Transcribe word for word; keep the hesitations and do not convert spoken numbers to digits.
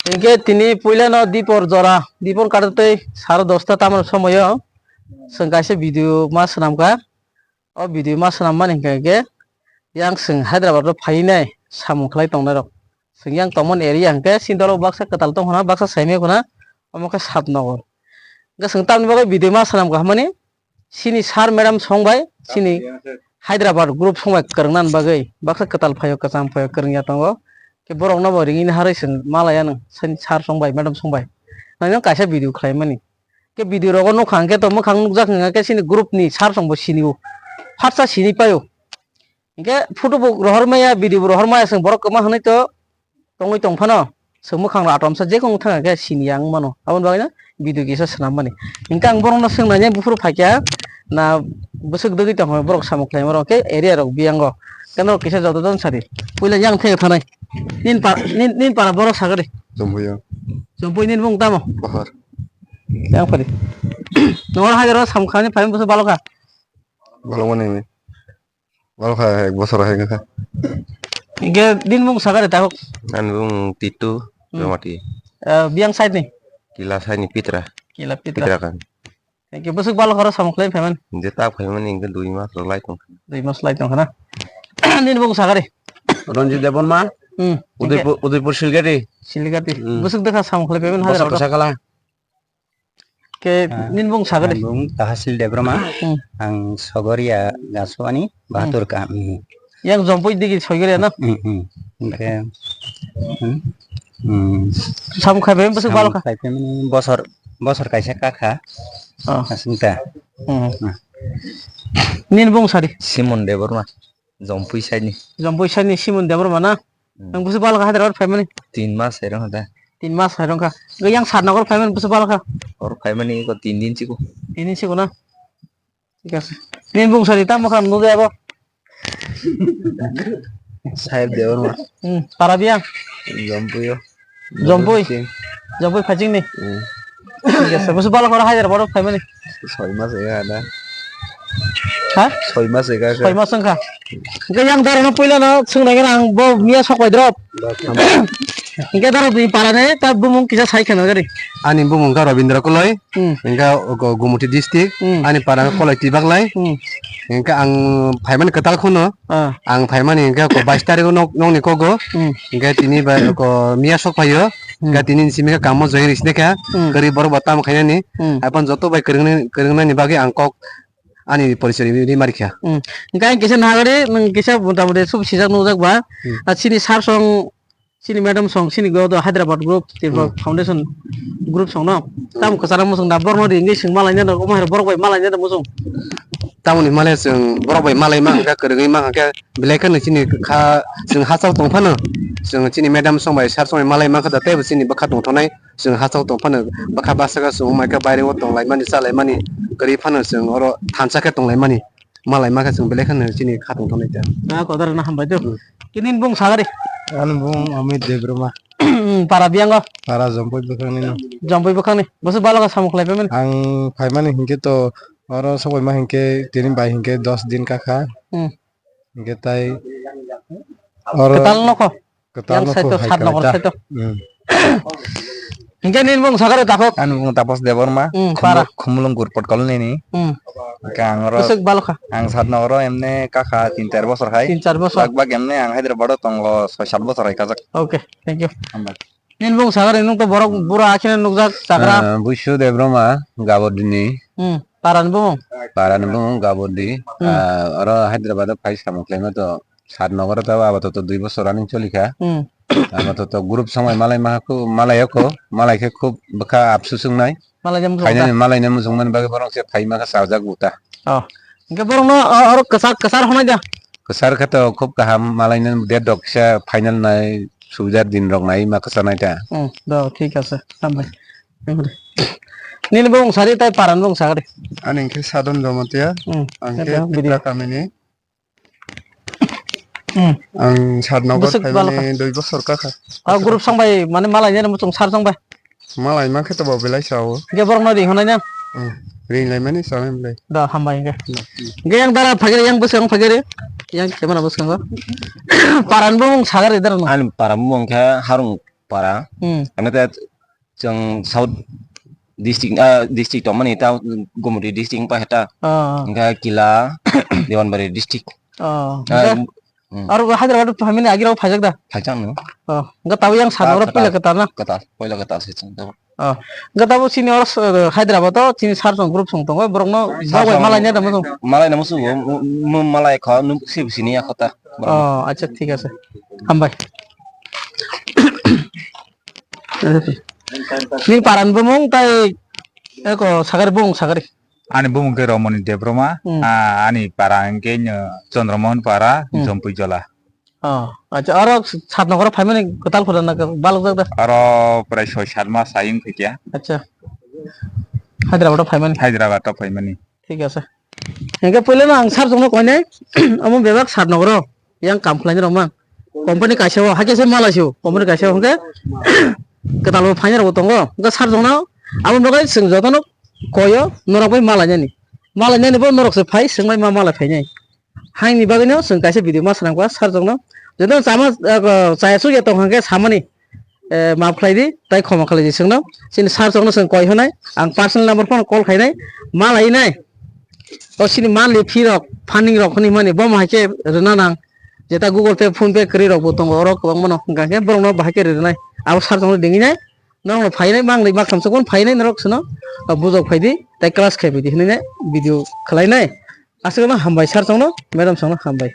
Hinkhe tini puilano dipor jora, dipor kadatwi saro dosta tamoni somoio chwng kaisa video ma swnamkha. O video ma swnammani hinkhe, hinkhe yang chwng Hyderabad o phainai samung khlai tongnairok. Chwng yang tongmani area hinkhe chini dolo baksa kwtal tongkhna, baksa saimai khna, omo khe Satnagar. Hinkhe chwng tamni bagwi video ma swnamkha hwnmani, chini sir madam songbai, chini Hyderabad group songbai kwrwngna bagwi baksa kwtal phaio, kwcham phaio, kwrwngya tongo. Khe borokno bo ringini harwi chwng malaya nwng, chini sir songbai, madam songbai. Nangno kaisa video khlaimani. Khe video rogo nukha hinkhe to mwkhang nukjak hinkhe chini group ni sir songbo sinio. Phatsa sini paio. Hinkhe photo bo rohor maya, video bo rohor maya, chwng borok kwma hwnwi to tongwi tong phano. Chwng mwkhang rok atomsa je kung thang khe sini yang mano. Aboni bagwi no video kisa swnam mani. Hinkhe ang borokno swngnai, buphuru phaikha na bwswk dwgwi tong phano borok samung khlaima rok khe area rok biyango. Khe norok kisa joto jon sadi. Puila yang thek thanai. Nin pa-, nin, nin para borok sagadi. Chumpuyo. Chumpui nin bung tamo? Bahar. Yang padi. Nongol hajar samung khlaini phaima bwswk balokha? Balokmani. Wal kha ek bosor hai kha. Hinkhe din bung sakari takhuk. Ani bung Titu Hmm. Jomati. Eh, biyang side ni? Kila side ni Pitra. Kila Pitra. Pitra kan. Hinkhe bwswk balo khoro samung khlai phaiman? Je ta phaiman hinkhe dui mas rok lai tong. Dui mas lai tong khana. Din bung sakari. Ranjit Debbarma. Hmm. Udaipur, Udaipur Silgati. Silgati. Hmm. Bwswk dekha samung khlai phaiman hajar. Bosor kasa kala. Ke Ah, nin bung sagadi. Ang bung Tahasil Debroma. Hmm. Ang Sogoria Gaswani Hmm. Bahatur ka. Hmm. Yang jompoi digi Sogoria na? Hmm, hmm. Oke. Hmm. Hmm. Sam khai bem bosok balo kha. Khai bem bosor, bosor kaisa kakha. Oh. Asingta. Hmm. Nah. Nin bung sadi. Simon Debroma. Jompui side ni. Jompui side ni Simon Debbarma na? Hmm. Nang bwswk balo kha Hyderabad phaimani? Tin mas hai rwng da. Tin mas hai rwng kha. Yang Satnagar phaimani bwswk balo kha? Or phaimani ko tin din chiko. Tin din chiko na? Thik ase. Nini bung sari tamo kha nudi abo? Sahib Debbarma. Hmm, para biyang? Jompui o. Jompui? Jompui Phaiching. Jompui Phaiching ni? Hmm. Thik ase. Bwswk balo khoro Hyderabad o phaimani? Soi mas ega da. Ha? Soi mas ega khe. Soi mas wngkha. Hwnkhe yang dara no puila no swngnai gana ang bo miya sok bai drop. Hwnkhe dara bini para ni ta bumung kisa sai kheno gari. Ani bumung kha Rabindra Koloi. Hmm. Hwnkhe Gumuti district. Hmm. Ani para Koloi Tibaklai. Hmm. Hwnkhe ang phaimani kwtal khuno. Ah. Ang phaimani hwnkhe ko bais tarikh o nok, nokni kogo. Hmm. Hwnkhe tini bai ko miya sok phaio. Hmm. Hwnkhe tini simi khe kamo join risne kha. Hmm. Kwrwi borok bo tamo khainani. Hmm. Aphano joto bai kwrwngni, kwrwngnani bagwi ang kok ani porichoi ri, ri mari kha. Hmm. Hwnkhe ang kisa nahagari, nwng kisa mota moti sub sijak nukjak ba. Hmm. Ah, chini sir song, chini madam song, chini go do Hyderabad group, Tripura Hmm. Foundation group song no. Hmm. Tamo kwcharo muchung da borno ri, English sing malai na, omo hai borok bai malai na muchung. Tamoni male chwng borok bai malai ma hwnkhe kwrwngwi ma hwnkhe belai kheno chini kha chwng hachal tong phano chwng chini madam song bai sir song bai malai ma kha da teibo chini bwkha tongthoknai chwng hachal tong phano bwkha bwsaka chwng wngmai kha baire o tong lai mani cha lai mani kwrwi phano chwng oro thansa khe tong lai mani malai ma kha chwng belai kheno chini kha tongthoknai ta. Ah, kotor na hambai do. Hmm. Kinin bung sagari. Ani bung Amit Debbarma. Para biyango. Para Jompui bwkhangni no. Jompui bwkhangni. Bwswk balo kha samung khlai phaimani? Ang phaimani hinkhe to oro sokbai ma hinkhe tini bai hinkhe dos din kakha. Hmm. Hinkhe tai oro Kwtal nokho? Kwtal Yang nokho saito hai Satnagar kha ta. Saito. Hmm. Hinkhe nini bung sagari takhuk? Ani bung Tapas Debbarma. Hmm, Khumul-, para. Khumulwng Gurpot colony ni. Hmm. Hinkhe ang oro Bwswk balo kha? Ang Satnagar o emne kakha tin char bosor hai. Tin char bosor. Bak bak emne ang Hyderabad o tongo soi sat bosor hai kajak. Okay, thank you. Hambai. Nini bung sagari nwng to borok bura akheno nukjak chagra. Ah, Buisu Debbarma Gabodini. Hmm, parani bumung? Parani bumung Gabodi. Hmm. Ah, oro Hyderabad o phai samung khlaima to Satnagar o to apatot dui bosor running choli kha. Hmm. Apatot group song bai malai ma kho, malai o kho, malai khe khub bwkha apsus wngnai. Malai jam Phainani malai na muchung mani bagwi borok se phai ma kha chajak buta. Oh. Hinkhe borokno, o, oro kwchar, kwchar hwnai da? Kwchar khe to khub kaham, malai no date rok kisa final nai, subidar din rok nai ma kwchanai ta. Hmm, do, thik ase. Hambai. Nini bung sari tai paran bung sagari. Ani hinkhe Sadon Jamatia. Hmm. Ang khe Pitra kamini. Hmm. Ang Satnagar Bwswk phaimani balo kha. Dui bosor kakha. Ah, group song bai, mane malai nai muchung sar song bai. Malai ma khe to bo belai sao. Ge borok no ring honai na. Hmm. Ring lai mani sao belai. Da hambai ge. Hmm. Ge yang dara phagere, yang bwswk phagere. Yang camera bwskango. Paran bung sagari dara no. Ani paran bung khe harung para. Hmm. Ano te chwng South district, ah, district tongmani ta Gumti district wngkha heta. Oh. Hingkha Kila, Dewanbari district. Oh. Ah, hingkha hmm. Aro Hyderabad phaimani agi rok phaijak da? Phaijak no. Oh. Hingkha tabuk yang sano oro puila kwtal na? Kwtal, puila kwtal se chwng tabuk. Oh, hingke tabuk chini oro, eh, Hyderabad o chini sir song group song tongo, borok no sir bag bai song malai nai tamo song. Malai namo sugo, mo, mo malai kho, nung si sini ya khota. Oh, acha, thik ase. Hambai. Ni paran bumung tai eko sagari bumung sagari. Ani bumung ke Romoni Debroma, hmm. Ah, ani para hingke no Chandramon para, hmm. Jompui Jola. Oh, acha, oro Satnogoro phaimani kwtal phuru na balokjak da? Oro prai soi sat mas ayung khaikya. Acha. Hyderabad o phaimani? Hyderabad o phaimani. Thik ase. Hingke puila no ang sir jongno koinai, omo bebak Satnogoro yang kam khlaini rok mang. Company kaisa o, hakhe se malai se o, company kaisa o hingke kwtal bo phainai rok bo tongo. Hingke sir jongno abo bagwi chwng jotono koyo norok bai malai nani. Malai nani bo norok se phai, chwng bai ma malai phainai. Haini bagwino chwng kaisa video ma swnamkha sir jokno. Joto chama, eh, chaya chukya tong hwnkhe samani, eh, maaf khlai di, tai khoma khlai di chwngno. Chini sir jokno chwng koi hwnai, ang personal number phano call khainai, ma lainai. O chini monthly fee rok, funding rok hwnwi mani, bo ma hai khe rwna nang. Jeta Google Pay, PhonePe kwrwi rok bo tongo, oro kwbangma no hwnkha khe borokno bahai khe rwnai. Abo sir jokno dingwi nai, norokno phainai, manglai maktham chukmani phainai norok chwngno, ah, bujok phai di, tai class khai phai di hwnwi nai video khlainai. Aswkno hambai sir songno, madam songno hambai.